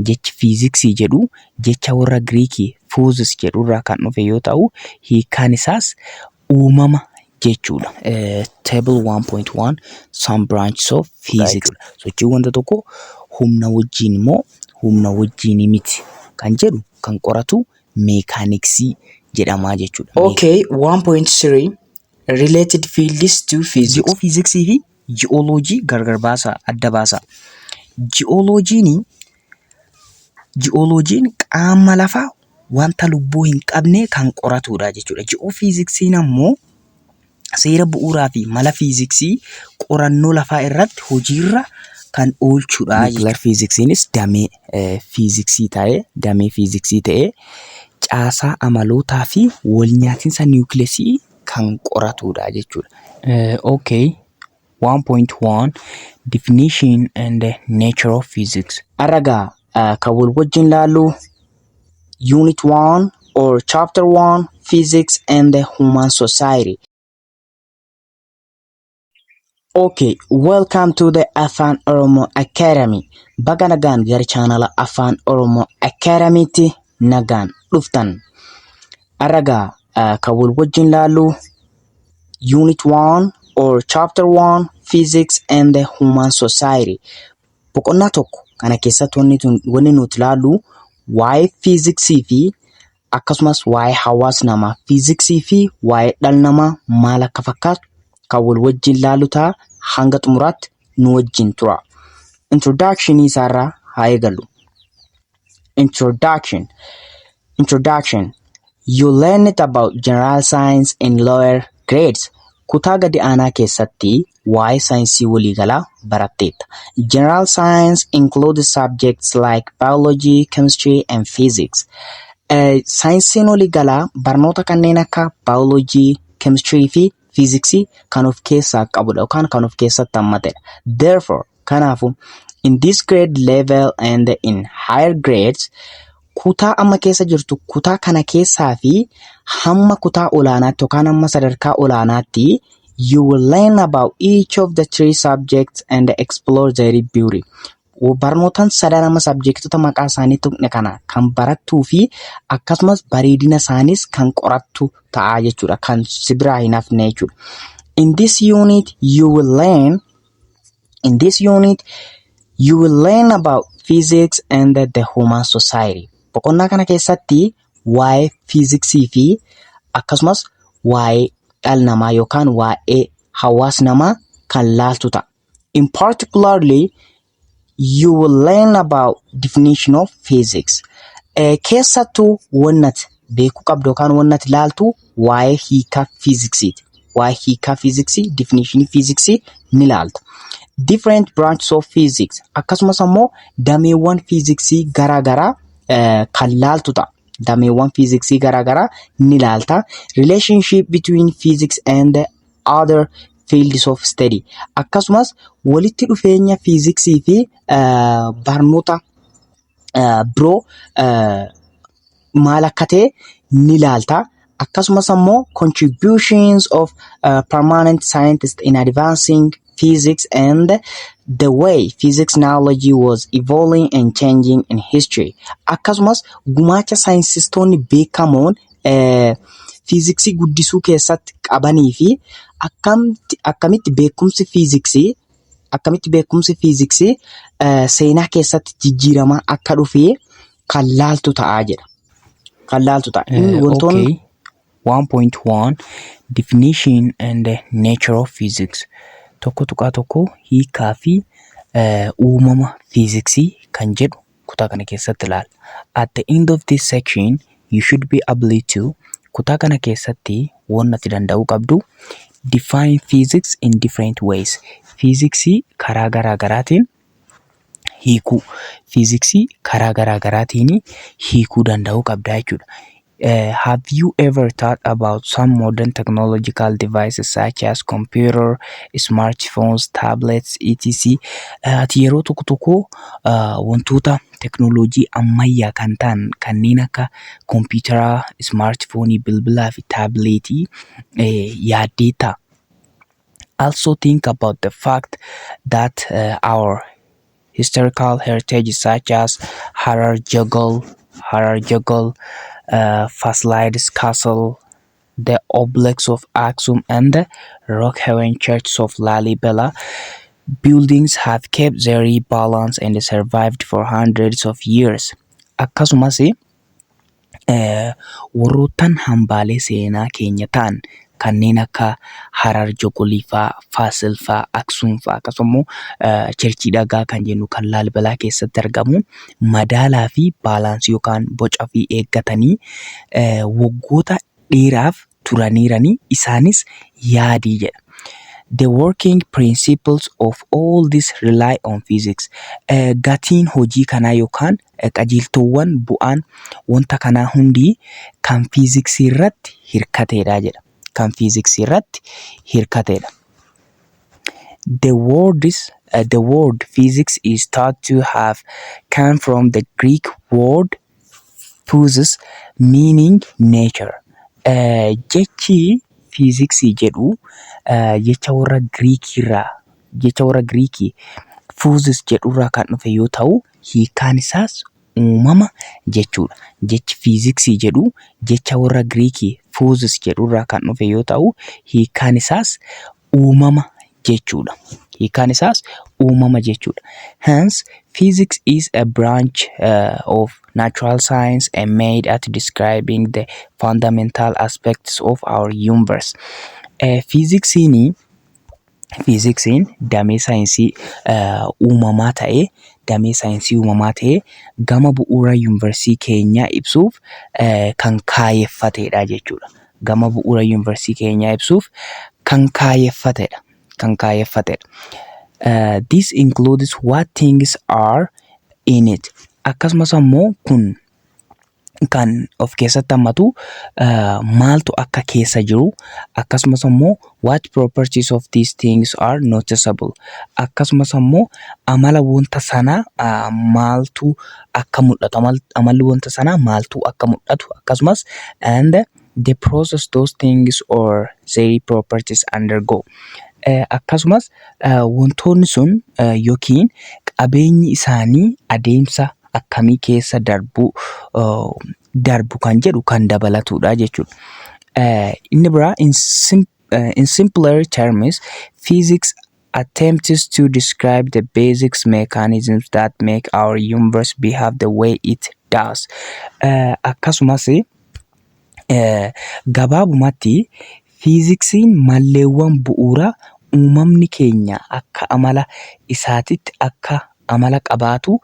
Jechi fiiziksii jedhu jecha warra Giriikii physis jedhurraa kan dhufe yoo ta'u, hiikkaan isaas uumama jechuudha. Table 1.1 Some branches of physics. Sochiin wanta tokko humna wajjin immoo humna wajjin miti kan jedhu kan qoratu meekaaniksii jedhama jechuudha. Okay, 1.3 Related fields to physics. Ji'oofiiziksii fi ji'ooloojii gargar baasaa, adda baasaa. Ji'ooloojiin qaama lafaa wanta lubbuu hin qabne kan qoratudha jechuudha. Ji'oofiiziksiin ammoo seera bu'uuraa fi mala fiiziksii qorannoo lafaa irratti hojiirra kan oolchudha. Niwukilar fiiziksiinis damee fiiziksii ta'ee caasaa amalootaa fi walnyaatinsa niwukileesii kan qoratudha jechuudha. Okay. 1.1 Definition and Nature of Physics. Har'a egaa kan wal wajjin laallu Unit 1 or Chapter 1, Physics and the Human Society. Okay, welcome to the Afaan Oromoo Academy. Baga nagaan gara chaanala Afaan Oromoo Academytti nagaan dhuftan. Har'a egaa kan wal wajjin laallu Unit 1 or Chapter 1, Physics and the Human Society. Boqonnaa tokko kana keessatti wanni nuti ilaallu waa'ee fiiziksii fi akkasumas waa'ee hawaasa namaa, fiiziksii fi waa'ee dhala namaa maal akka fakkaatu kan wal wajjin ilaallu ta'a. Hanga xumuraatti nu wajjin tura. Introduction isaarraa haa eegallu. Introduction. Introduction. You learned about general science in lower grades. Kutaa gadi aanaa keessatti waa'ee saayinsii waliigalaa baratteetta. General science includes subjects like biology, chemistry and physics. Saayinsiin waliigalaa barnoota kanneen akka biology, chemistry fi fiiziksii kan of keessaa qabudha yookaan kan of keessatti hammatedha. Therefore, kanaafuu, in this grade level and in higher grades, kutaa amma keessa jirtu kutaa kana keessaa fi hamma kutaa olaanaatti yookaan hamma sadarkaa olaanaatti, you will learn about each of the three subjects and explore their beauty. Barnootaan sadan amma sabjeektota maqaa isaanii tuqne kana kan barattuu fi akkasumas bareedina isaaniis kan qorattu ta'a jechuudha. Kan si biraa hin hafne jechuudha. In this unit you will learn about physics and the human society. Boqonnaa kana keessatti waa'ee fiiziksii fi akkasumas waa'ee dhala namaa yookaan waa'ee hawaasa namaa kan laaltu ta'a. In particularly, you will learn about definition of physics. Keessattuu wannati beekuu qabdu yookaan wannati laaltu waa'ee hiikaa fiiziksiiti. Waa'ee hiikaa fiiziksii, definition fiiziksii ni laalta. Different branches of physics, akkasumas ammoo dameewwan fiiziksii garaa garaa kan laaltu ta'a. Dameewwan fiiziksii garaa garaa ni laalta. Relationship between physics and other fields of study. Akkasumas walitti dhufeenya fiiziksii fi barnoota biroo maal akka ta'e ni laalta. Akkasumas ammoo contributions of prominent scientists in advancing physics and the way physics knowledge was evolving and changing in history. Akkasumas gumaacha saayinsistoonni beekamoon fiiziksii guddisuu keessatti qabanii fi akkamitti beekumsi fiiziksii seenaa keessatti jijjiiramaa akka dhufe kan laaltu ta'aa jedha. Kan laaltu ta'a. Inni wantoonni Okay. 1.1 Definition and Nature of Physics. 1.1 hiikaa fi uumama fiiziksii kan jedhu kutaa kana keessatti ilaalla. At the end of this section, you should be able to, kutaa kana keessatti wanti ati danda'uu qabdu, define physics in different ways. Fiiziksii karaa garaa garaatiin hiikuu. Fiiziksii karaa garaa garaatiin hiikuu danda'uu qabda jechuudha. Have you ever thought about some modern technological devices such as computer, smartphones, tablets, etc? Ati yeroo tokko tokko wantoota teknooloojii ammayyaa kan ta'an kanneen akka kompiitaraa, smartphone, bilbilaa fi taabileetii yaaddeettaa? Also think about the fact that our Historical heritage such as Harar Jugol, Fasilides Castle, the Obelisk of Aksum and the Rock-Hewn Church of Lalibela buildings have kept their balance and survived for hundreds of years. Akkasumas warroottan hambaalee seenaa keenya ta'an kanneen akka Harar Jogolii fa'aa, Faasil fa'aa, Aksuum fa'aa, akkasuma immoo churchii dhagaa kan jennu kan Laalibalaa keessatti argamu madaalaa fi balancii yookaan boca fi eeggatanii waggoota dheeraaf turaniiranii isaanis yaadii jedha. The working principles of all this rely on physics. Gatiin hojii kanaa yookaan qajeeltowwan bu'aan wanta kanaa hundi kan fiiziksii irratti hirkateedha jedha. Kan fiiziksii irratti hirkateedha. The word physics is thought to have come from the Greek word physis, meaning nature. Jechi fiiziksii jedhu jecha warra Giriikii physis jedhurraa kan dhufe yoo ta'u, hiikkaan isaas uumama jechuudha. Jechi fiiziksii jedhu jecha warra Giriikii physis jedhurraa kan dhufe yoo ta'u, hiikkaan isaas uumama jechuudha. Hiikkaan isaas uumama jechuudha. Hence, physics is a branch of natural science and made at describing the fundamental aspects of our universe. Fiiziksiin damee saayinsii uumamaa ta'ee gama bu'uura yuunivarsiitii keenyaa ibsuuf kan kaayeffatedha jechuudha. Gama bu'uura yuunivarsiitii keenyaa ibsuuf kan kaayeffatedha. Kan kaayeffatedha. This includes what things are in it. Akkasumas ammoo kun kan of keessatti hammatu maaltu akka keessa jiru, akkasumas ammoo what properties of these things are noticeable, akkasumas ammoo amala wanta sanaa maaltu akka mul'atu, amalli wanta sanaa maaltu akka mul'atu, akkasumas and the process those things or their properties undergo. Akkasumas wantoonni sun yookiin qabeenyi isaanii adeemsa akkamii keessa darbu kan jedhu kan dabalatudha jechuudha. Inni biraa, in simpler terms, physics attempts to describe the basic mechanisms that make our universe behave the way it does. Akkasumas gabaabumatti fiiziksiin malleewwan bu'uuraa uumamni keenya akka amala isaatitti akka amala qabaatu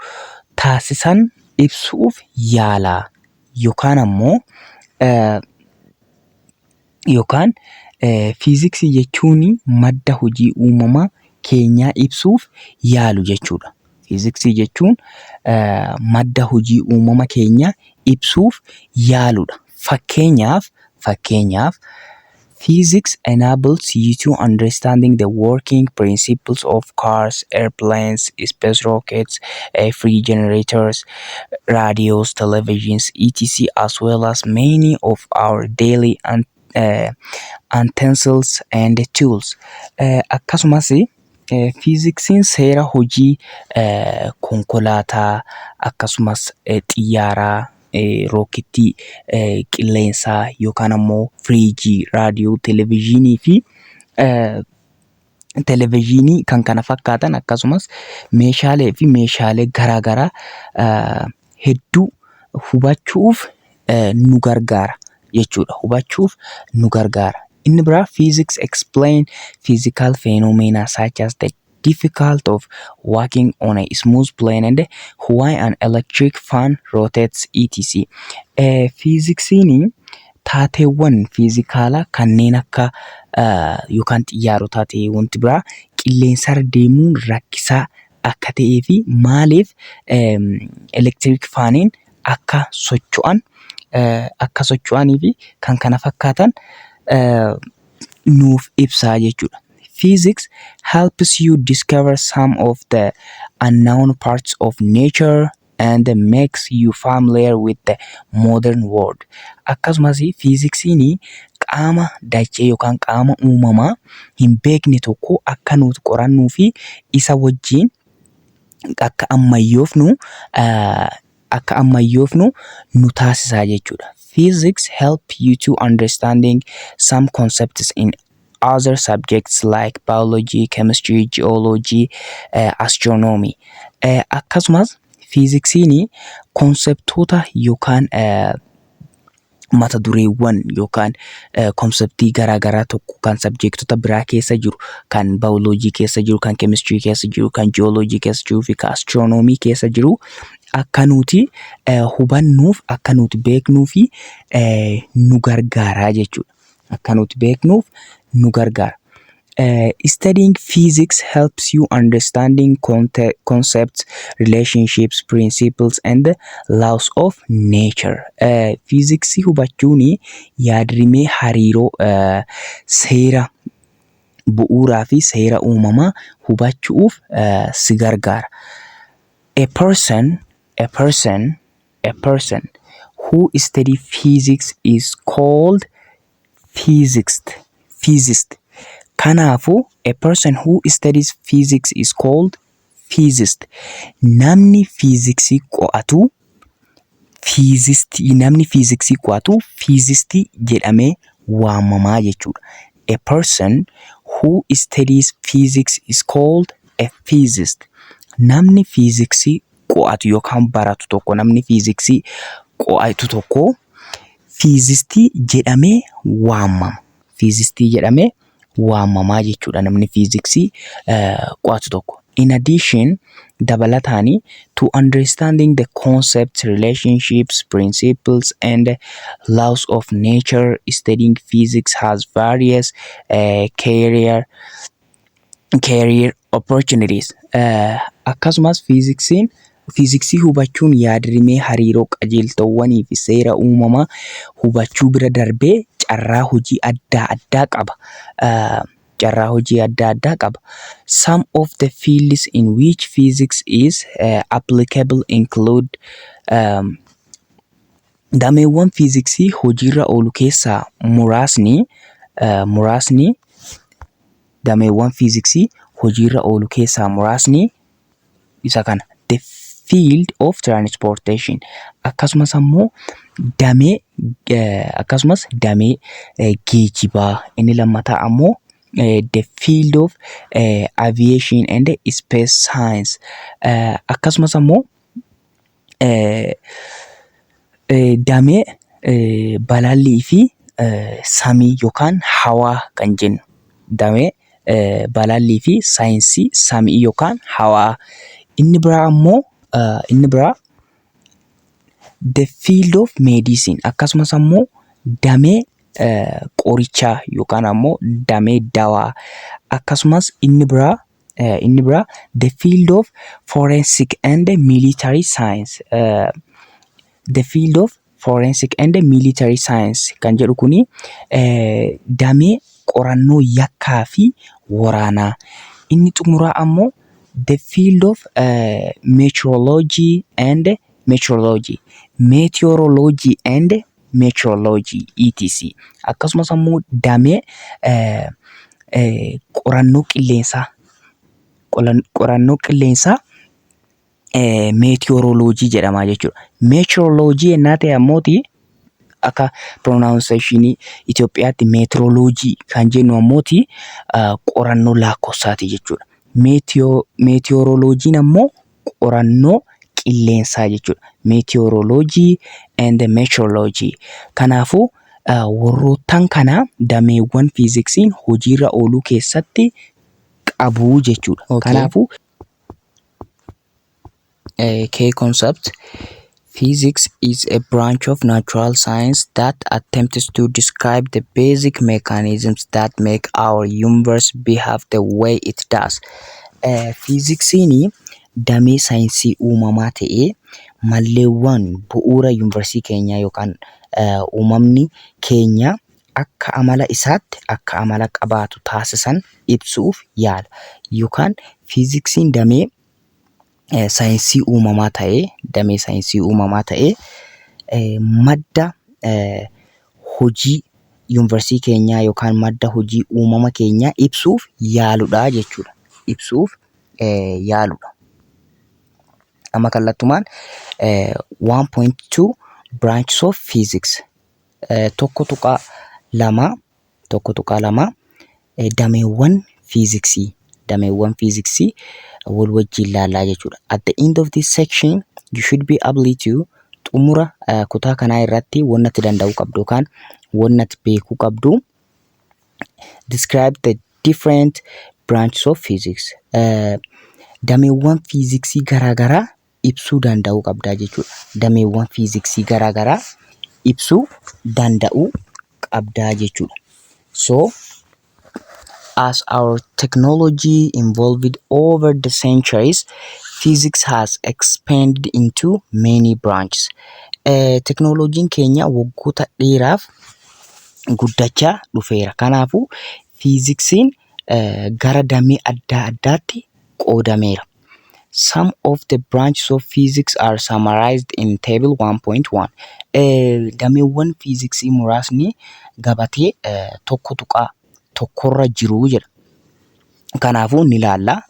taasisan ibsuuf yaala, yookaan ammoo yookaan fiiziksii jechuun madda hojii uumamaa keenyaa ibsuuf yaalu jechuudha. Fiiziksii jechuun madda hojii uumama keenyaa ibsuuf yaaludha. Fakkeenyaaf, physics enables you to understanding the working principles of cars, airplanes, space rockets, refrigerators, radios, televisions, etc., as well as many of our daily utensils and tools. Akkasumas fiiziksiin seera hojii konkolaataa, akkasumas xiyyaaraa, rookettii qilleensaa, yookaan ammoo firiijii, raadiyoo, televezyiinii fi televezyiinii kan kana fakkaatan, akkasumas meeshaalee fi meeshaalee garaagaraa hedduu hubachuuf nu gargaara jechuudha. Hubachuuf nu gargaara. Inni biraa, physics explain physical phenomena such as the difficult of walking on a smooth plane and why an electric fan rotates, etc. Fiiziksiin taateewwan fiizikaalaa kanneen akka yookaan xiyyaarotaa ta'ee wanti biraa qilleensarra deemuun rakkisaa akka ta'ee fi maaliif electric faniin akka socho'anii fi kan kana fakkaatan nuuf ibsaa jechuudha. Physics helps you discover some of the unknown parts of nature and makes you familiar with the modern world. Akkasumas fiiziksiin qaama dachee yookaan qaama uumamaa hin beekne tokko akka nuti qorannuu fi isa wajjin akka ammayyoofnu nu taasisaa jechuudha. Physics help you to understanding some concepts in other subjects like biology, chemistry, geology, astronomy. Akkasumas fiiziksiin conceptoota yookaan mata dureewwan yookaan conceptii garaagaraa tokko kan subjectota biraa keessa jiru, kan baayoloojii keessa jiru, kan keemistirii keessa jiru, kan jiyooloojii keessa jiruu fi kan astiroonoomii keessa jiru akka nuti hubannuuf, akka nuti beeknuu fi nu gargaaraa jechuudha. Akka nuti beeknuuf nu gargaara. Studying physics helps you understanding concepts, relationships, principles and laws of nature. Fiiziksii hubachuun yaadrimee hariiroo, seera bu'uuraa fi seera uumamaa hubachuuf si gargaara. A person who study physics is called physicist. Physicist. Kanaafuu, a person who studies physics is called physicist. Namni fiiziksii qo'atu physicist, namni fiiziksii qo'atu physicist jedhamee waamamaa jechuudha. A person who studies physics is called a physicist. Namni fiiziksii qo'atu yookaan baratu tokko, namni fiiziksii qo'atu tokko physicist jedhamee waamama. Physicist jedhamee waamamaa jechuudha namni fiiziksii qo'atu tokko. In addition, dabalataani, to understanding the concepts, relationships, principles and laws of nature, studying physics has various career opportunities. Akkasumas fiiziksii hubachuun yaadrimee hariiroo, qajeeltowwanii fi seera uumamaa hubachuu bira darbee carraa hojii adda addaa qaba. Carraa hojii adda addaa qaba. Some of the fields in which physics is applicable include dameewwan fiiziksii hojiirra oolu keessaa muraasni, dameewwan fiiziksii hojiirra oolu keessaa muraasni isa kana. The field of transportation, akkasumas ammoo damee, akkasumas damee geejjibaa. Inni lammataa ammoo the field of aviation and space science, akkasumas ammoo damee balallii fi samii yookaan hawaa kan jennu, damee balallii fi saayinsii samii yookaan hawaa. Inni biraa ammoo, inni biraa the field of medicine, akkasumas ammoo damee qorichaa yookaan ammoo damee dawaa. Akkasumas inni biraa the field of forensic and military science, the field of forensic and military science kan jedhu kuni damee qorannoo yakkaa fi waraanaa. Inni xumuraa ammoo the field of meteorology and meteorology etc. Akkasumas ammoo damee qorannoo qilleensaa meteorology jedhama jechuudha. Meteorology yennaa ta'e ammooti, akka pronunciationii Itoophiyaatti meetirooloojii kan jennu ammooti, qorannoo lakkoofsaati jechuudha. Meetiyoorooloojiin ammoo qorannoo qilleensaa jechuudha. Meteorology and meteorology. Kanaafuu warroottan kana dameewwan fiiziksiin hojiirra ooluu keessatti qabu jechuudha. Kanaafuu, key concept: Physics is a branch of natural science that attempts to describe the basic mechanisms that make our universe behave the way it does. Fiiziksiin damee saayinsii uumamaa ta'ee malleewwan bu'uura yuunivarsiitii keenyaa yookaan uumamni keenya akka amala isaatti akka amala qabaatu taasisan ibsuuf yaala. Yookaan fiiziksiin damee saayinsii uumamaa ta'ee, damee saayinsii uumamaa ta'ee madda hojii yuunivarsiitii keenyaa yookaan madda hojii uumama keenyaa ibsuuf yaaludha jechuudha. Ibsuuf yaaludha. Amma kallattumaan 1.2 branches of physics, 1.2, 1.2 dameewwan fiiziksii, dameewwan fiiziksii wal wajjin ilaallaa jechuudha. At the end of this section you should be able to, xumura kutaa kanaa irratti wanni ati danda'uu qabdu yookaan wanni ati beekuu qabdu, describe the different branches of physics. Dameewwan fiiziksii garaagaraa ibsuu danda'uu qabdaa jechuudha. Dameewwan fiiziksii garaagaraa ibsuu danda'uu qabdaa jechuudha. So as our technology evolved over the centuries, physics has expanded into many branches. Teknooloojiin keenya waggoota dheeraaf guddachaa dhufeera. Kanaafuu fiiziksiin gara damee adda addaatti qoodameera. Some of the branches of physics are summarized in table 1.1. Dameewwan fiiziksii muraasni gabatee 1.1rra jiru jedha. Kanaafuu ni ilaalla.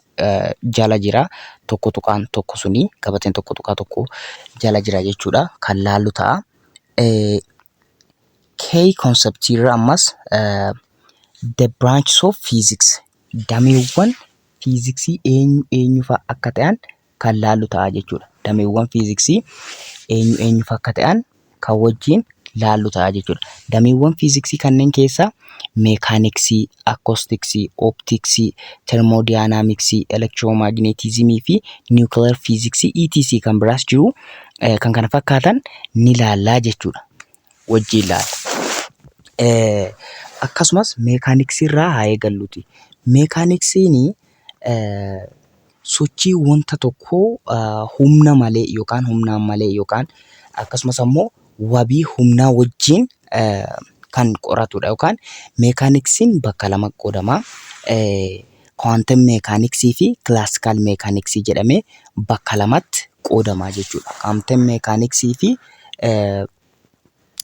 Jala jira 1.1 suni, gabateen 1.1 jala jira jechuudha. Kan laallu ta'a. Key concept irra ammas the branches of physics, dameewwan fiiziksii eenyu eenyu fa'a akka ta'an kan laallu ta'a jechuudha. Dameewwan fiiziksii eenyu eenyu fa'a akka ta'an kan wajjin laallu ta'a jechuudha. Dameewwan fiiziksii kanneen keessaa meekaaniksii, akkoostiksii, ooptiksii, termodaayinaamiksii, elektiroomagneetizimii fi nuclear fiiziksii, etc kan biraas jiru, kan kana fakkaatan ni laallaa jechuudha. Wajjin ilaalla. Akkasumas meekaaniksii irraa haa eegalluuti. Meekaaniksiin sochii wanta tokkoo humna malee yookaan humnaan malee yookaan akkasumas ammoo wabii humnaa wajjin kan qoratudha yookaan meekaaniksiin bakka lama qoodama. Quantum meekaaniksii fi classical meekaaniksii jedhamee bakka lamatti qoodama jechuudha. Quantum meekaaniksii fi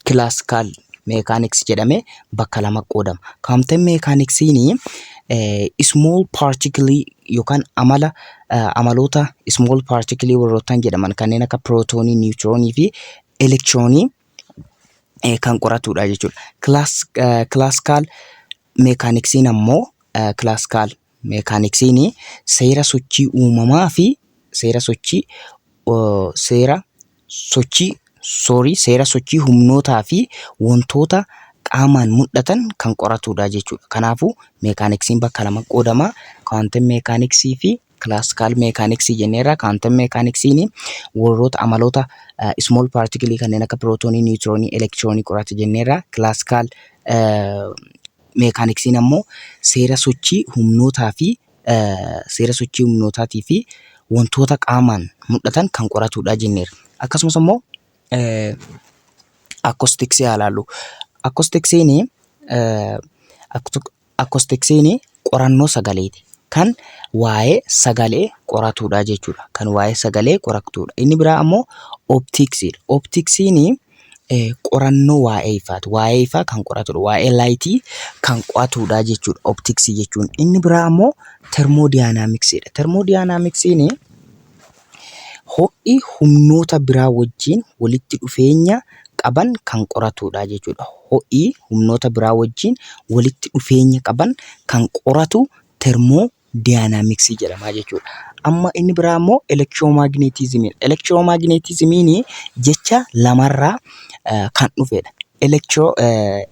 classical meekaaniksii jedhamee bakka lama qoodama. Quantum meekaaniksiin small particle yookaan amala amaloota small particle warroottan jedhaman kanneen akka pirootoonii, niwutiroonii fi elektiroonii kan qoratudha jechuudha. Classical meekaaniksiin ammoo, classical meekaaniksiin seera sochii uumamaa fi seera sochii seera sochii sorry seera sochii humnootaa fi wantoota qaamaan mul'atan kan qoratudha jechuudha. Kanaafuu meekaaniksiin bakka lama qoodama. Quantum meekaaniksii fi classical meekaaniksii jenneerra. Quantum meekaaniksiin warroota amaloota small particle kanneen akka pirootoonii, niwutiroonii, elektiroonii qorata jenneerra. Classical meekaaniksiin ammoo seera sochii humnootaa fi seera sochii humnootaatii fi wantoota qaamaan mul'atan kan qoratudha jenneerra. Akkasumas immoo akkoostiksii haa ilaallu. Akkoostiksiin qorannoo sagaleeti. Kan waa'ee sagalee qoratudha jechuudha. Kan waa'ee sagalee qoratudha. Inni biraa ammoo ooptiksiidha. Ooptiksiin qorannoo waa'ee ifaati. Waa'ee ifaa kan qoratudha. Waa'ee lightii kan qo'atudha jechuudha ooptiksii jechuun. Inni biraa ammoo termodaayinaamiksiidha. Termodaayinaamiksiin ho'i humnoota biraa wajjin walitti dhufeenya qaban kan qoratudha jechuudha. Ho'i humnoota biraa wajjin walitti dhufeenya qaban kan qoratu termodaayinaamiksii jedhama jechuudha. Amma inni biraa immoo elektiroomagneetizimiidha. Elektiroomagneetizimiin jecha lamarraa kan dhufedha.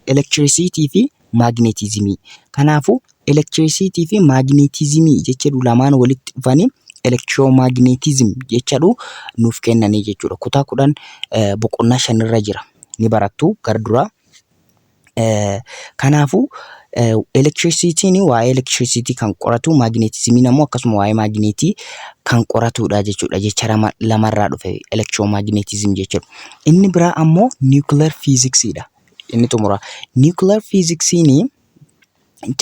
Elektirisiitii fi maagneetizimii. Kanaafuu elektirisiitii fi maagneetizimii jecha jedhu lamaan walitti dhufanii electromagnetism jecha jedhu nuuf kennanii jechuudha. Kutaa 10 boqonnaa 5rra jira. Ni barattu gara duraa. Kanaafuu elektirisiitiin waa'ee elektirisiitii kan qoratu, maagneetizimiin ammoo akkasuma waa'ee maagneetii kan qoratudha jechuudha. Jecha lamarraa dhufe electromagnetism jechuudha. Inni biraa ammoo nuclear fiiziksiidha. Inni xumura. Nuclear fiiziksiin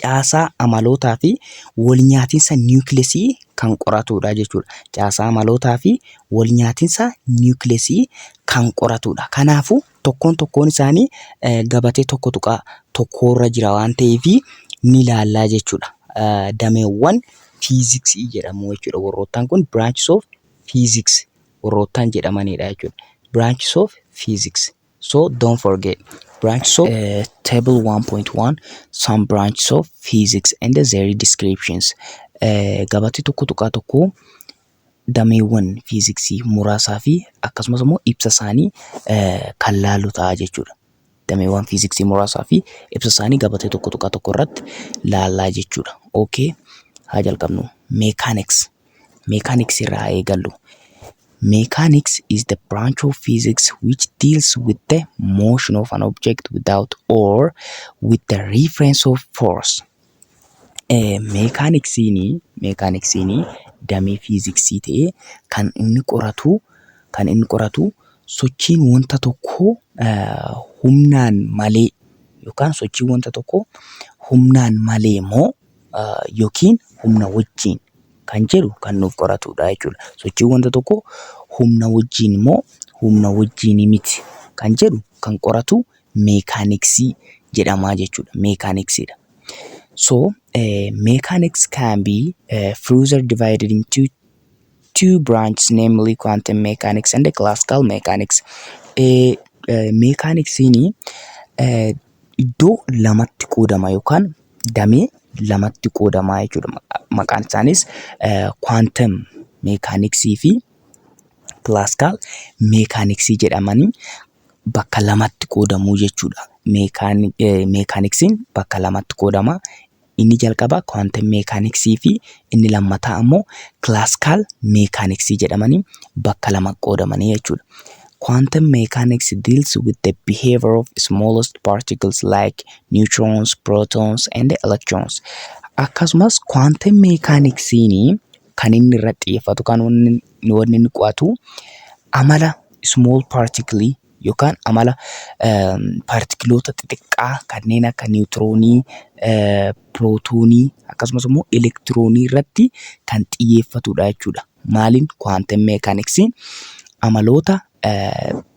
caasaa amalootaa fi wal nyaatinsa niwukileesii kan qoratudha jechuudha. Caasaa amalootaa fi wal nyaatinsa niwukileesii kan qoratudha. Kanaafuu tokkoon tokkoon isaanii gabatee 1.1rra jira waan ta'eef ni ilaallaa jechuudha. Dameewwan fiiziksii jedhamu jechuudha. Warroottan kun branches of physics warroottan jedhamanidha jechuudha. Branches of physics. So don't forget branches of table 1.1, some branches of physics and their descriptions. Gabatee 1.1 dameewwan fiiziksii muraasaa fi akkasumas immoo ibsa isaanii kan laallu ta'a jechuudha. Dameewwan fiiziksii muraasaa fi ibsa isaanii gabatee 1.1 irratti laallaa jechuudha. Okay, haa jalqabnu. Mechanics. Mechanics irraa haa eegallu. Mechanics is the branch of physics which deals with the motion of an object without or with the reference of force. Meekaaniksiin damee fiiziksii ta'ee kan inni qoratu sochiin wanta tokkoo humnaan malee yookaan sochiin wanta tokkoo humnaan malee moo yookiin humna wajjin kan jedhu kan nuuf qoratudha jechuudha. Sochiin wanta tokkoo humna wajjin moo humna wajjin miti kan jedhu kan qoratu meekaaniksii jedhama jechuudha. Meekaaniksiidha. So mechanics can be further divided into two branches, namely quantum mechanics and the classical mechanics. Meekaaniksiin iddoo lamatti qoodama yookaan damee lamatti qoodama jechuudha. Maqaan isaanis quantum mechanicsii fi classical mechanicsii jedhamanii bakka lamatti qoodamuu jechuudha. Meekaaniksiin bakka lamatti qoodama. Inni jalqabaa quantum mechanicsii fi inni lammataa ammoo classical mechanicsii jedhamanii bakka lama qoodamanii jechuudha. Quantum mechanics deals with the behavior of smallest particles like neutrons, protons and electrons. Akkasumas quantum mechaniksiin kan inni irratti xiyyeeffatu, kan wanni inni qo'atu amala small particle yookaan amala paartikiloota xixiqqaa kanneen akka niwutiroonii, pirootoonii akkasumas immoo elektiroonii irratti kan xiyyeeffatudha jechuudha. Maaliin? Quantum mechaniksiin amaloota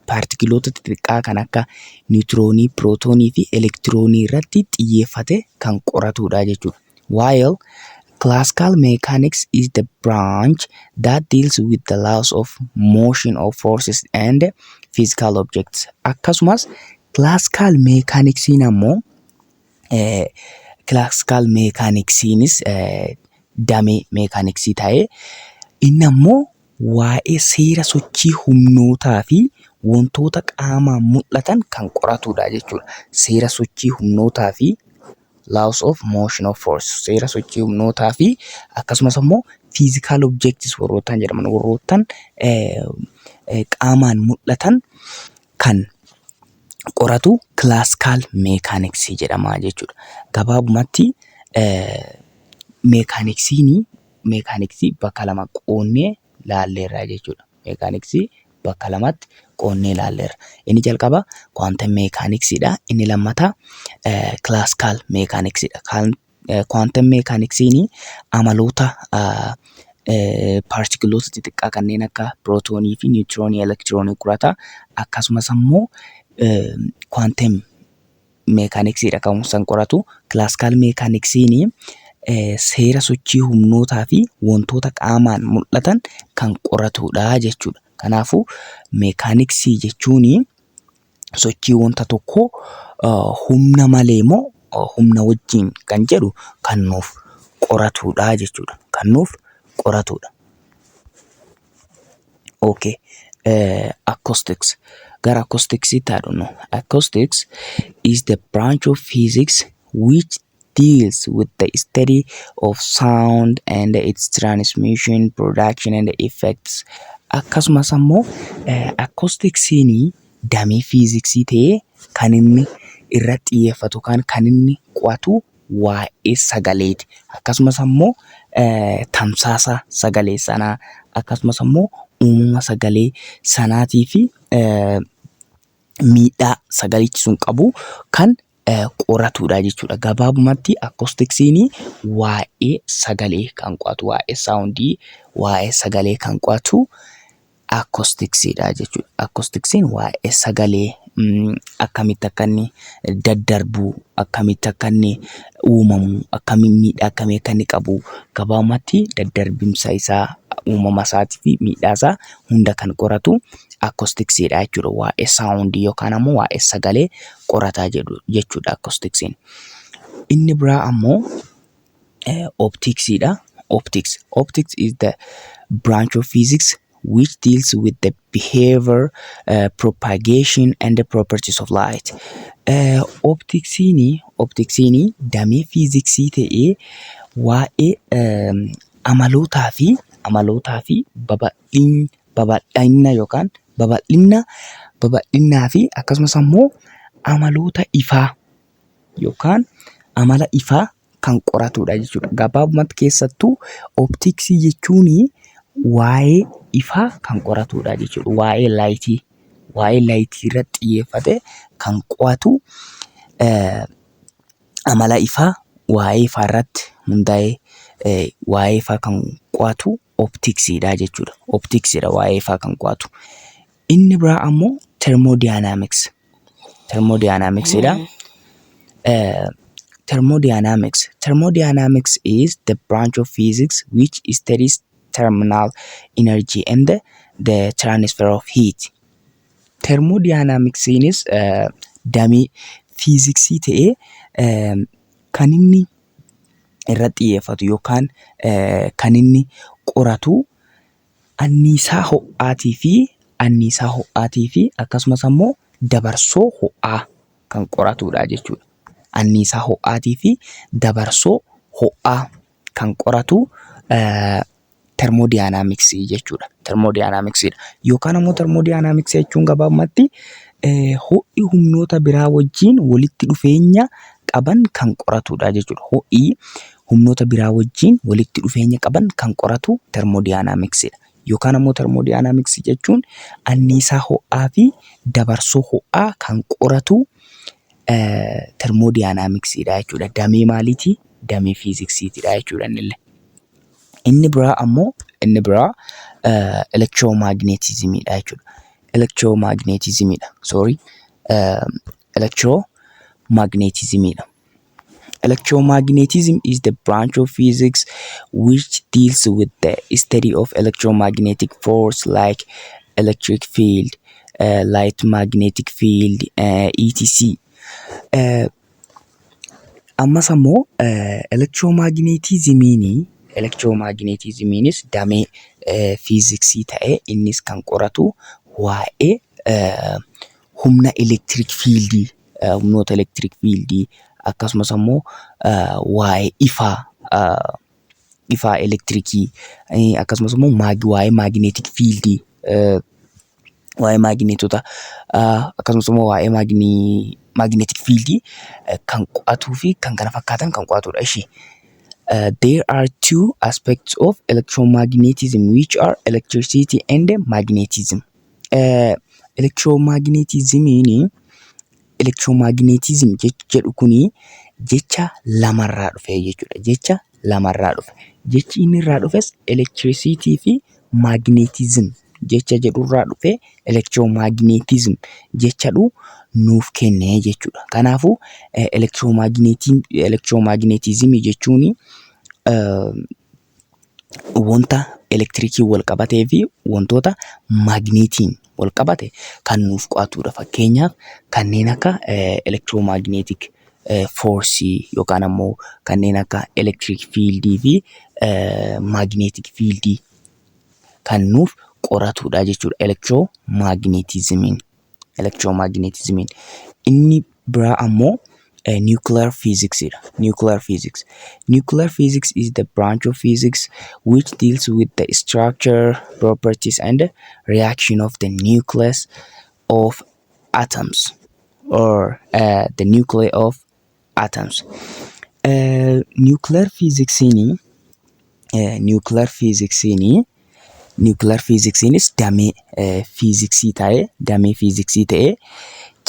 paartikiloota xixiqqaa kan akka niwutiroonii, pirootoonii fi elektiroonii irratti xiyyeeffate kan qoratudha jechuudha. While classical mechanics is the branch that deals with the laws of motion of forces and physical objects. Akkasumas classical mechaniksiin ammoo, classical mechaniksiinis damee meekaaniksii ta'ee inni ammoo waa'ee seera sochii humnootaa fi wantoota qaamaan mul'atan kan qoratudha jechuudha. Seera sochii humnootaa fi laws of motion of force, seera sochii humnootaa fi akkasumas immoo physical objects warroottan jedhaman, warroottan qaamaan mul'atan kan qoratu classical mechanicsii jedhama jechuudha. Gabaabumatti meekaaniksiin meekaaniksii bakka lama qoonnee laalleerra jechuudha. Meekaaniksii bakka lamatti qoonnee laalleerra. Inni jalqabaa quantum mechanicsiidha. Inni lammataa classical mechanicsiidha. Quantum mechaniksiin amaloota paartikiloota xixiqqaa kanneen akka pirootoonii fi niwutiroonii, elektiroonii qorata. Akkasumas immoo quantum mechaniksiidha kan isaan qoratu. Classical mechaniksiin seera sochii humnootaa fi wantoota qaamaan mul'atan kan qoratudha jechuudha. Kanaafuu meekaaniksii jechuun sochii wanta tokkoo humna malee moo humna wajjin kan jedhu kan nuuf qoratudha jechuudha. Kan nuuf qoratudha. Okay. Acoustics. Gara acoustics'itti haa dhufnu. Acoustics is the branch of physics which deals with the study of sound and its transmission, production and effects. Akkasumas ammoo acoustiksiin damee fiiziksii ta'ee kan inni irratti xiyyeeffatu kan inni qo'atu waa'ee sagaleeti. Akkasumas ammoo tamsaasa sagalee sanaa, akkasumas ammoo uumama sagalee sanaatii fi miidhaa sagalichi sun qabu kan qoratudha jechuudha. Gabaabumatti acoustiksiin waa'ee sagalee kan qo'atu, waa'ee soundii, waa'ee sagalee kan qo'atu acoustiksiidha jechuudha. Acoustiksiin waa'ee sagalee akkamitti akka inni daddarbu, akkamitti akka inni uumamu, akkamiin miidhaa akkamii akka inni qabu, gabaabumatti daddarbinsa isaa Uumama isaatii fi miidhaa isaa hunda kan qoratu acousticsdha jechuudha. Waa'ee soundii yookaan ammoo waa'ee sagalee qorataa jedhu jechuudha acoustics'n. Inni biraa ammoo opticsiidha. Optics. Optics is the branch of physics which deals with the behavior, propagation and the properties of light. Opticsiin damee fiiziksii ta'ee waa'ee amalootaa fi babal'ina yookaan babal'innaa fi akkasumas ammoo amaloota ifaa yookaan amala ifaa kan qoratudha jechuudha. Gabaabumatti keessattuu opticsii jechuun waa'ee ifaa kan qoratudha jechuudha. Waa'ee lightii irratti xiyyeeffatee kan qo'atu, amala ifaa, waa'ee ifaa irratti hundaa'ee waa'ee ifaa kan qo'atu opticsiidha jechuudha. Opticsiidha waa'ee ifaa kan qo'atu. Inni biraa ammoo thermodynamics. Thermodynamicsidha. Thermodynamics. Thermodynamics is the branch of physics which studies thermal energy and the transfer of heat. Thermodynamicsiinis damee fiiziksii ta'ee kan inni irratti xiyyeeffatu yookaan kan inni qoratu anniisaa ho'aatii fi akkasumas ammoo dabarsoo ho'aa kan qoratudha jechuudha. Anniisaa ho'aatii fi dabarsoo ho'aa kan qoratu thermodynamicsii jechuudha. Thermodynamicsiidha. Yookaan ammoo thermodynamicsii jechuun gabaabumatti ho'i humnoota biraa wajjin walitti dhufeenya qaban kan qoratudha jechuudha. Ho'i humnoota biraa wajjin walitti dhufeenya qaban kan qoratu thermodynamicsiidha. Yookaan ammoo thermodynamicsii jechuun anniisaa ho'aa fi dabarsoo ho'aa kan qoratu thermodynamicsiidha jechuudha. Damee maaliiti? Damee fiiziksiitidha jechuudha innillee. Inni biraa ammoo electromagnetismiidha jechuudha. Electromagnetismiidha. Sorry. Electromagnetismiidha. Electromagnetism is the branch of physics which deals with the study of electromagnetic force like electric field, light magnetic field, etc. Ammas ammoo electromagnetismiinis damee fiiziksii ta'ee innis kan qoratu waa'ee humna electric fieldii, humnoota electric fieldii, akkasumas ammoo waa'ee ifaa elektirikii, akkasumas immoo waa'ee magnetic fieldii, waa'ee maagneetota, akkasumas immoo waa'ee magnetic fieldii kan qo'atuu fi kan kana fakkaatan kan qo'atudha. Ishee. There are two aspects of electromagnetism, which are electricity and magnetism. Electromagnetismiin, electromagnetism jedhu kuni jecha lamarraa dhufe jechuudha. Jecha lamarraa dhufe. Jechi inni irraa dhufes electricity fi magnetism jecha jedhurraa dhufe electromagnetism jechadhu nuuf kenne jechuudha. Kanaafuu electromagnetism jechuun wanta elektirikiin wal qabatee fi wantoota maagneetiin wal qabate kan nuuf qo'atudha. Fakkeenyaaf kanneen akka electromagnetic forceii yookaan ammoo kanneen akka electric fieldii fi magnetic fieldii kan nuuf qoratudha jechuudha electromagnetismiin. Electromagnetismiin. Inni biraa ammoo nuclear physics dha. Nuclear physics. Nuclear physics is the branch of physics which deals with the structure, properties and reaction of the nucleus of atoms or the nuclei of atoms. Nuclear physicsiinis damee fiiziksii ta'ee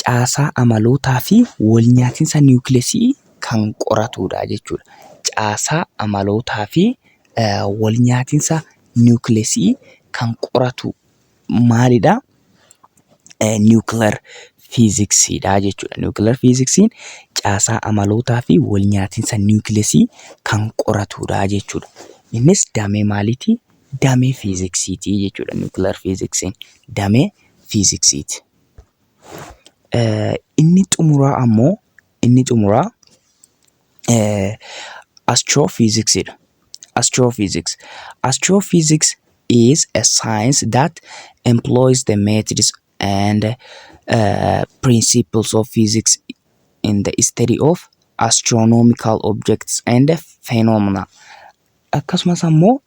caasaa amalootaa fi wal nyaatinsa niwukileesii kan qoratudha jechuudha. Caasaa amalootaa fi wal nyaatinsa niwukileesii kan qoratu maalidha? Nuclear physicsiidha jechuudha. Nuclear physicsiin caasaa amalootaa fi wal nyaatinsa niwukileesii kan qoratudha jechuudha. Innis damee maaliiti? damee fiiziksiiti jechuudha. Nuclear fiiziksiin damee fiiziksiiti. Inni xumuraa ammoo inni xumuraa astrophysics dha. Astrophysics. Astrophysics is a science that employs the methods and principles of physics in the study of astronomical objects and phenomena. Akkasumas ammoo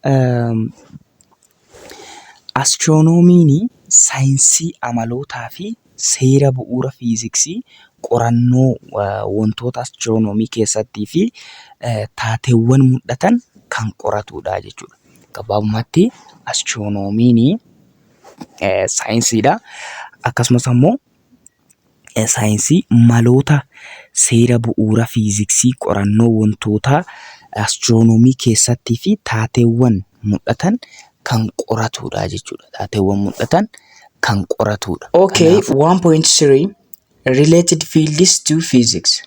astiroonomiin saayinsii amalootaa fi seera bu'uura fiiziksii qorannoo wantoota astiroonoomii keessattii fi taateewwan mul'atan kan qoratudha jechuudha. Gabaabumatti astiroonomiin saayinsiidha. Akkasumas ammoo saayinsii maloota seera bu'uura fiiziksii qorannoo wantoota astiroonoomii keessattii fi taateewwan mul'atan kan qoratudha jechuudha. Taateewwan mul'atan kan qoratudha. Okay, 1.3 Related fields to physics.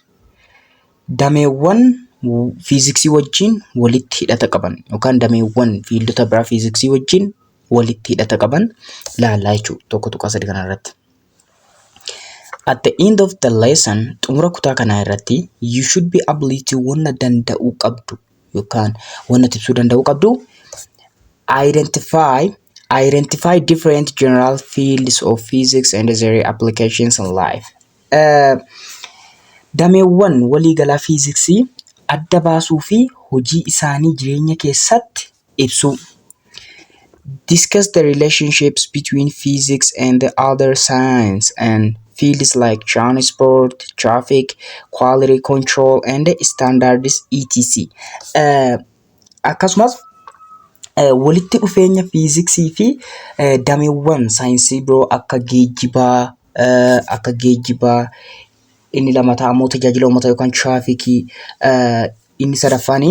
Dameewwan fiiziksii wajjin walitti hidhata qaban yookaan dameewwan fiildota biraa fiiziksii wajjin walitti hidhata qaban laallaa jechuudha 1.3 kanarratti. At the end of the lesson, xumura kutaa kanaa irratti, you should be able to, wanna danda'uu qabdu yookaan wanna ibsuu danda'uu qabdu, identify different general fields of physics and their applications in life. Dameewwan waliigalaa fiiziksii adda baasuu fi hojii isaanii jireenya keessatti ibsuu. Discuss the relationships between physics and the other science and fields like transport, traffic, quality control and standards, etc. Akkasumas walitti dhufeenya fiiziksii fi dameewwan saayinsii biroo akka geejjibaa, inni lammataa ammoo tajaajila uummataa yookaan tiraafikii, inni sadaffaan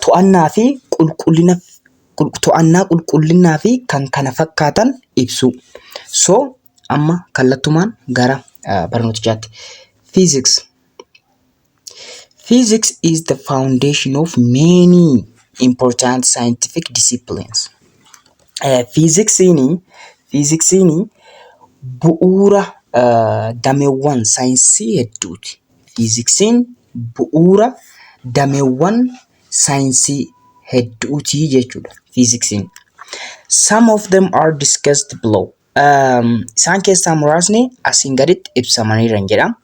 to'annaa fi qulqullina, to'annaa qulqullinaa fi kan kana fakkaatan ibsu. So amma kallattumaan gara barnootichaatti. Physics. Physics is the foundation of many important scientific disciplines. Fiiziksiin bu'uura dameewwan saayinsii hedduuti. Fiiziksiin bu'uura dameewwan saayinsii hedduuti jechuudha fiiziksiin. Some of them are discussed below. Isaan keessaa muraasni asiin gaditti ibsamaniiran jedha.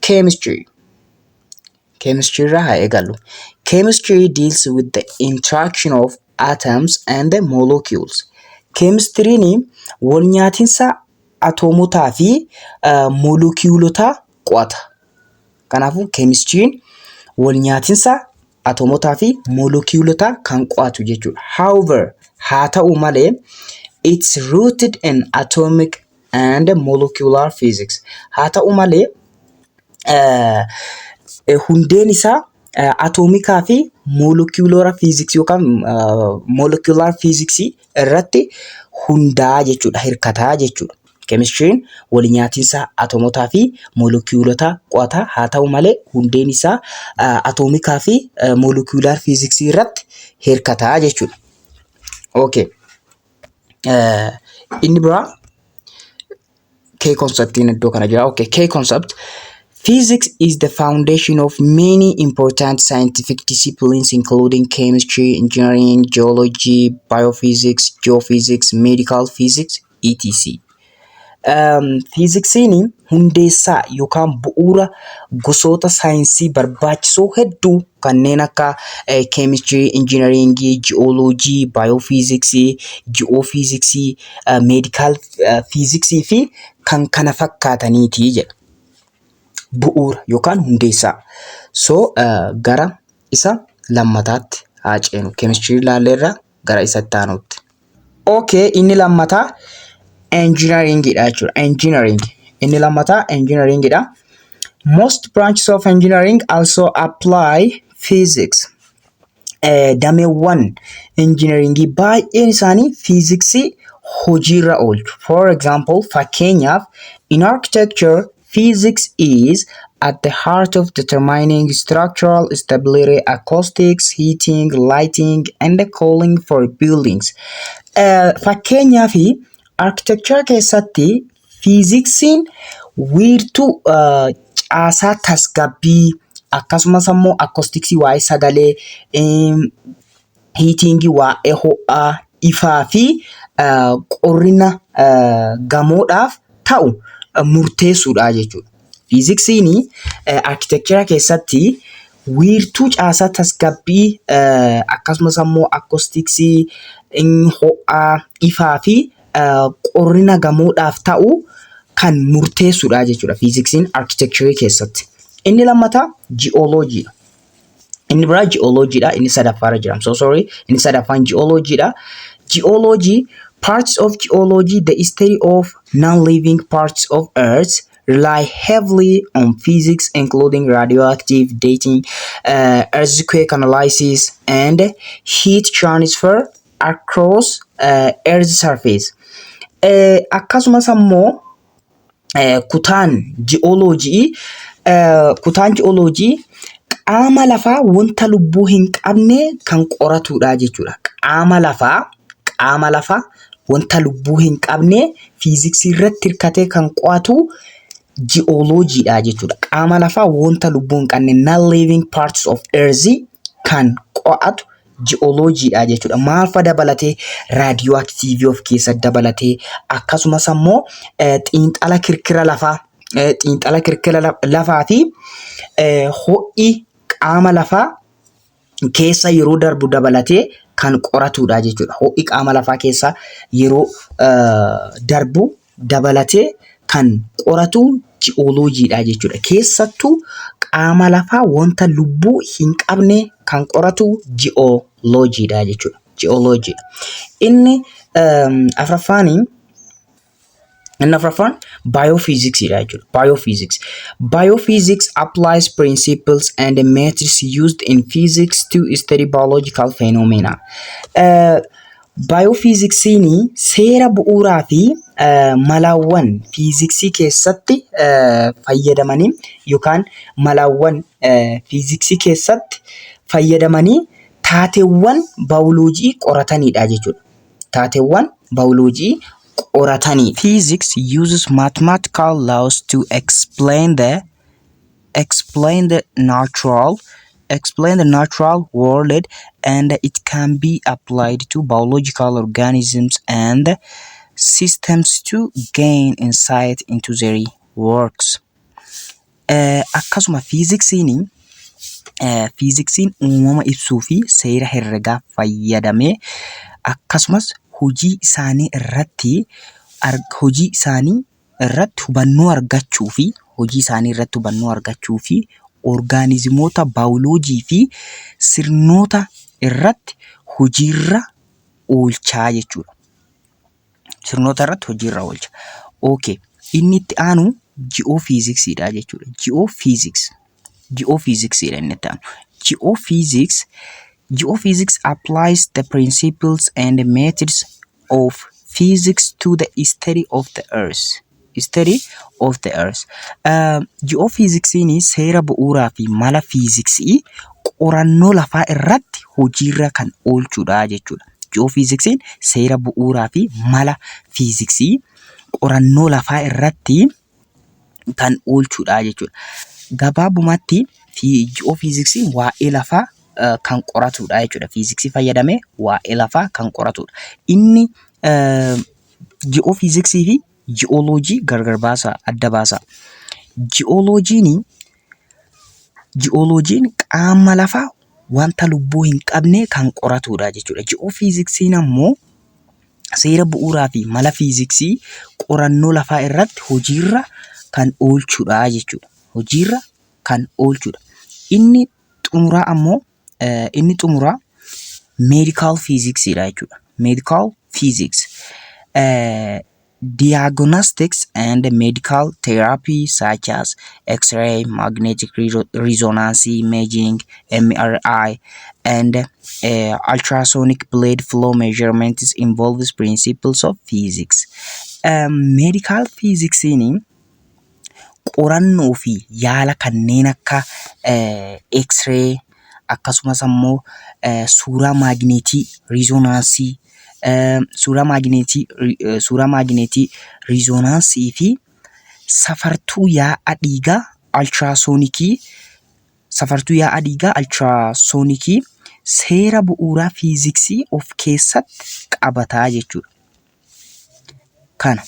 Chemistry. Chemistry irraa haa eegallu. Chemistry deals with the interaction of atoms and the molecules. Keemistiriin wal nyaatinsa atoomotaa fi moolekiyuulotaa qo'ata. Kanaafuu keemistiriin wal nyaatinsa atoomotaa fi moolekiyuulotaa kan qo'atu jechuudha. However, haa ta'u malee, it's rooted in atomic and molecular physics. Haa ta'u malee hundeen isaa atoomikaa fi moolekiyuulara fiiziksii yookaan molecular fiiziksii irratti hundaa'a jechuudha, hirkataa jechuudha. Keemistiriin wal nyaatinsa atoomotaa fi moolekiyuulotaa qo'ata. Haa ta'u malee hundeen isaa atoomikaa fi molecular fiiziksii irratti hirkataa jechuudha. Okay. Inni biraa key conceptiin iddoo kana jira. Okay, key concept. Physics is the foundation of many important scientific disciplines including chemistry, engineering, geology, biophysics, geophysics, medical physics, etc. Fiiziksiin hundeessaa yookaan bu'uura gosoota saayinsii barbaachisoo hedduu kanneen akka keemistirii, injiinaringii, ji'ooloojii, baayoofiiziksii, ji'oofiiziksii, medical fiiziksii fi kan kana fakkaataniiti jedha. Bu'uura yookaan hundeessaa. So gara isa lammataatti haa ceenu. Keemistirii ilaalleerra, gara isa itti aanutti. Okay, inni lammataa engineeringidha jechuudha. Engineering. Inni lammataa engineeringidha. Most branches of engineering also apply physics. Dameewwan engineeringii baay'een isaanii fiiziksii hojiirra oolchu. For example, fakkeenyaaf, in architecture, physics is at the heart of determining structural stability, acoustics, heating, lighting, and cooling for buildings. Fakkeenyaaf, architecture keessatti fiiziksiin wiirtuu caasaa tasgabbii, akkasumas ammoo acousticsii, waa'ee sagalee, heatingii, waa'ee ho'aa, ifaa fi qorrina gamoodhaaf ta'u murteessuudha jechuudha. Fiiziksiin architecture keessatti wiirtuu caasaa tasgabbii, akkasumas ammoo acousticsii, ho'aa, ifaa fi qorrina gamoodhaaf ta'u kan murteessuudha jechuudha fiiziksiin architecture keessatti. Inni lammataa ji'ooloojiidha. Inni biraa ji'ooloojiidha. Inni sadaffaarra jira. I'm so sorry. Inni sadaffaan ji'ooloojiidha. Geology, parts of geology, the study of non-living parts of Earth, rely heavily on physics, including radioactive dating, earthquake analysis, and heat transfer across Earth's surface. Akkasumas ammoo kutaan ji'ooloojii qaama lafaa wanta lubbuu hin qabne kan qoratudha jechuudha. Qaama lafaa wanta lubbuu hin qabne fiiziksii irratti hirkatee kan qo'atu ji'ooloojiidha jechuudha. Qaama lafaa wanta lubbuu hin qabne, non-living parts of earth, kan qo'atu ji'ooloojiidha jechuudha. Maal fa dabalatee? Raadiyooaktiivii of keessa dabalatee, akkasumas ammoo xiinxala kirkira lafaa fi ho'i qaama lafaa keessa yeroo darbu dabalatee kan qoratudha jechuudha. Ho'i qaama lafaa keessa yeroo darbu dabalatee kan qoratu ji'ooloojiidha jechuudha. Keessattuu qaama lafaa wanta lubbuu hin qabne kan qoratu ji'ooloojiidha jechuudha. Ji'ooloojiidha. Inni afuraffaan biophysicsdha jechuudha. Biophysics. Biophysics applies principles and methods used in physics to study biological phenomena. Biophysics'n seera bu'uuraa fi malaawwan fiiziksii keessatti fayyadamanii yookaan malaawwan fiiziksii keessatti fayyadamanii taateewwan baayoloojii qoratanidha jechuudha. Taateewwan baayoloojii qoratanii. Physics uses mathematical laws to explain the natural world, and it can be applied to biological organisms and systems to gain insight into their works. Akkasuma fiiziksiin uumama ibsuu fi seera herregaa fayyadamee, akkasumas hojii isaanii irratti hubannoo argachuu fi orgaanizimoota baayoloojii fi sirnoota irratti hojiirra oolchaa jechuudha. Sirnoota irratti hojiirra oolcha. Okay. Inni itti aanu ji'oofiiziksiidha jechuudha. Ji'oofiiziks. Ji'oofiiziksiidha inni itti aanu. Geophysics. Geophysics applies the principles and methods of physics to the study of the earth. Study of the earth. Ji'oofiiziksiin seera bu'uuraa fi mala fiiziksii qorannoo lafaa irratti hojiirra kan oolchudha jechuudha. Ji'oofiiziksiin seera bu'uuraa fi mala fiiziksii qorannoo lafaa irratti kan oolchudha jechuudha. Gabaabumatti ji'oofiiziksiin waa'ee lafaa kan qoratudha jechuudha. Fiiziksii fayyadamee waa'ee lafaa kan qoratudha. Inni ji'oofiiziksii fi ji'ooloojii gargar baasaa, adda baasaa. Ji'ooloojiin qaama lafaa wanta lubbuu hin qabne kan qoratudha jechuudha. Ji'oofiiziksiin ammoo seera bu'uuraa fi mala fiiziksii qorannoo lafaa irratti hojiirra kan oolchudha jechuudha. Hojiirra kan oolchudha. Inni xumuraa medical fiiziksiidha jechuudha. Medical physics. Diagnostics and medical therapy such as X-ray, magnetic resonance imaging, MRI, and ultrasonic blood flow measurements involves principles of physics. Medical physics'n qorannoo fi yaala kanneen akka X-ray, akkasumas ammoo suuraa maagneetii riizonaansii, suuraa maagneetii riizonaansii fi safartuu yaa'a dhiigaa altiraasonikii, safartuu yaa'a dhiigaa altiraasonikii seera bu'uuraa fiiziksii of keessatti qabataa jechuudha. Kana.